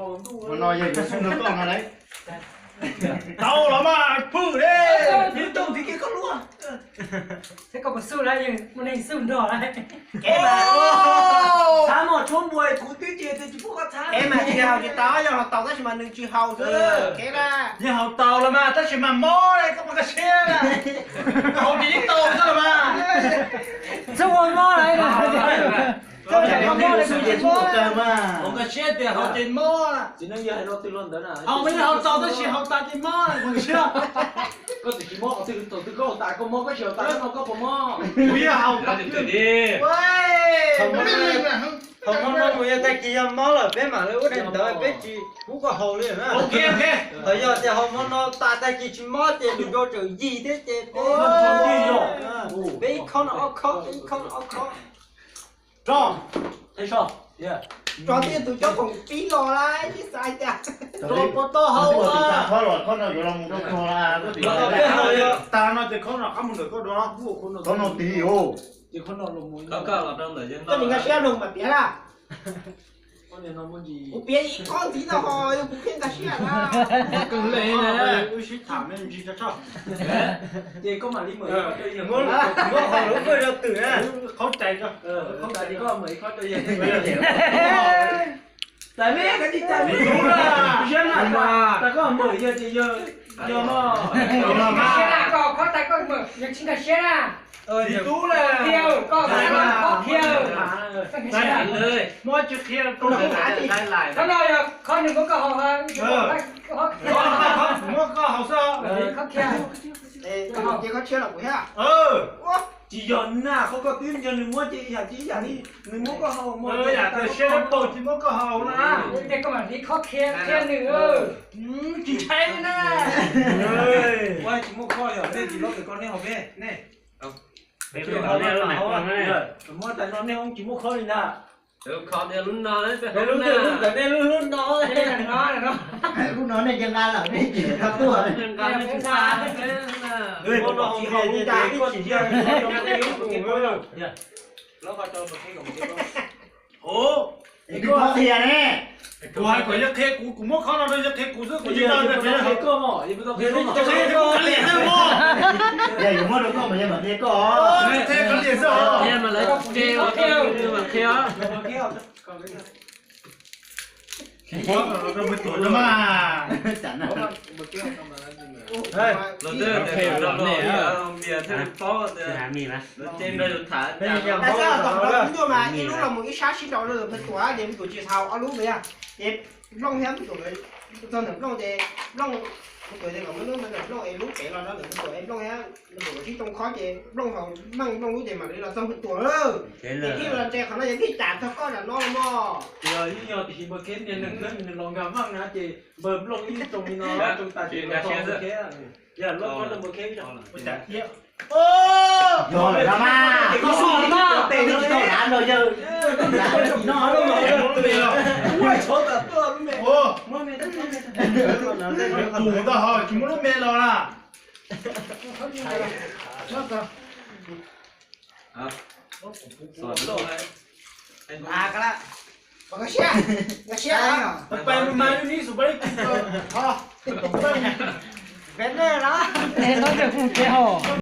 Ua no yog cov xub nrog koj no lauj. Tau los mas pw le. Nws tau tiv kiag koj luaj. Thiab koj puas xub lawm, yog muaj neeg xub nrog lawm. Kev mas, txhab mos tshuab npua kuv twb tsis, tsis pub koj txhab. Kev mas tsis haus tsis tau, yog haus tau tab sis mas nws tsis haus xwb. Kev mas, yog haus tau los mas tab sis mas mob le, koj puas nkag siab na? Koj haus tsis yeej tau xwb los mas. Txhob ua mob lawm. Koj haus mob le, koj siab tias haus ces mob. Txiv neej yog hais lo twg los ntawd na. Haus mas yeej haus tau tab sis haus tas ces mob, nkag siab. Koj tsis mob qhov twg, thaum twg koj haus tas koj mob, koj tsis haus tas koj mob, koj puas mob? Kuv yeej haus tas li. Thaum mob no mus yog tag kis yog mob lawm peb mam li ua daim ntawv, peb tsis pub koj haus li na. Thaum yog tias haus mob no tas tag kis tsis mob ces lwm zaus tseem yig thiab ces peb, peb ib khob no ob khob, peb ib khob no ob khob. Tso, tso, tso tias tus coj khoom pib los lawm, ib xav tias tso puas tau haus. Khob los, khob no yuav los mus rau koj la, koj tsis tas no ces khob no qab mus ntawm koj dua, khob no tiv os. Koj nkag siab mloog mas piav na. Kuv piav ib khob ntxiv no ho yog kuv pheej nkag siab na. Wb sib tham me ntsis tso tso. Ces koj mam li muab, muab qhov lub koj rau twm na. Qhaub rais tso. Qhaub rais koj mam ib khob rau yawg. Tais me, koj tsis tais me tub na. Siab na, tais koj mam yawg ces yawg, yawg no. Siab na, koj khob tais koj mam yawg tsis nkag siab na. Txiv tub na. Khiav, koj khob khiav. Muab tsis qhia rau, khob no yog khob nws muab koj haus, muab koj haus xwb. Khob khiav. Ces khob tshiab los kuv thiab. Tsis yog na, khob koj twb yog nws muab ces ib yam tsis ib yam li nws muab koj haus, yam tias siab dab paug tsis muab koj haus na. Ces koj mam li khob khiav, khiav nws. Tsis ntshai li na. Ua tsis muaj khob yog nej tsis lob pem koj nej haus peb ne. Muab tais no nej tsis muaj khob li ntag. Lub no, lub ntawm nej lub, lub no. Lub no nej cia nqa lawm nej tsis tau tuaj. Ua no tsis haus li cas, koj tsis cia. Ov, es koj qhia ne. Kuv hais kom yawg qhia kuv, kuv muab khob no rau yawg qhia kuv xwb, kuv tsis tau qhia koj. Yog yuav muab rau koj mas yawg mam qhia koj. Qhia koj liam xwb os. Qhia mas lawv qhia, qhia mas qhia. Rau peb tuam no mas. Los twb qhia rau nej, npias thiaj li paub tias lawv ces nrog yus tham. Tab sis tom qab kuv tuaj mas ib lub los mus ib sab sib nraus rau peb tuam ces peb tuam tsis haus ob lub ntawd. Ces Nplooj thiab Nplooj, txog ntawm Nplooj ces Nplooj, Nplooj tias kom muab lub ntawd ntawm Nplooj es lub pem los rau ntawm Nplooj es Nplooj thiab Nplooj sib tsoo khob ces Nplooj haus meej Nplooj lub ces mam li los txog Nplooj tuam lawm. Ces thiaj los ntse qhov no ces thiaj cas txog koj nram no los mog. Yog ib nyuag tiam sis Npawg Kheb niag neeg kawg nws los nkag vaj na ces Npawg Nplooj ib tsoo li no, tsoo tas ces Npawg Kheb, yog loj koj rau Npawg Kheb. Yog lawm no mas, koj xub no tes no tsis tau lav los yawg, lav no, tus tau ho tsis muaj lub me los na. Peb no los, no ces mus tsev ho.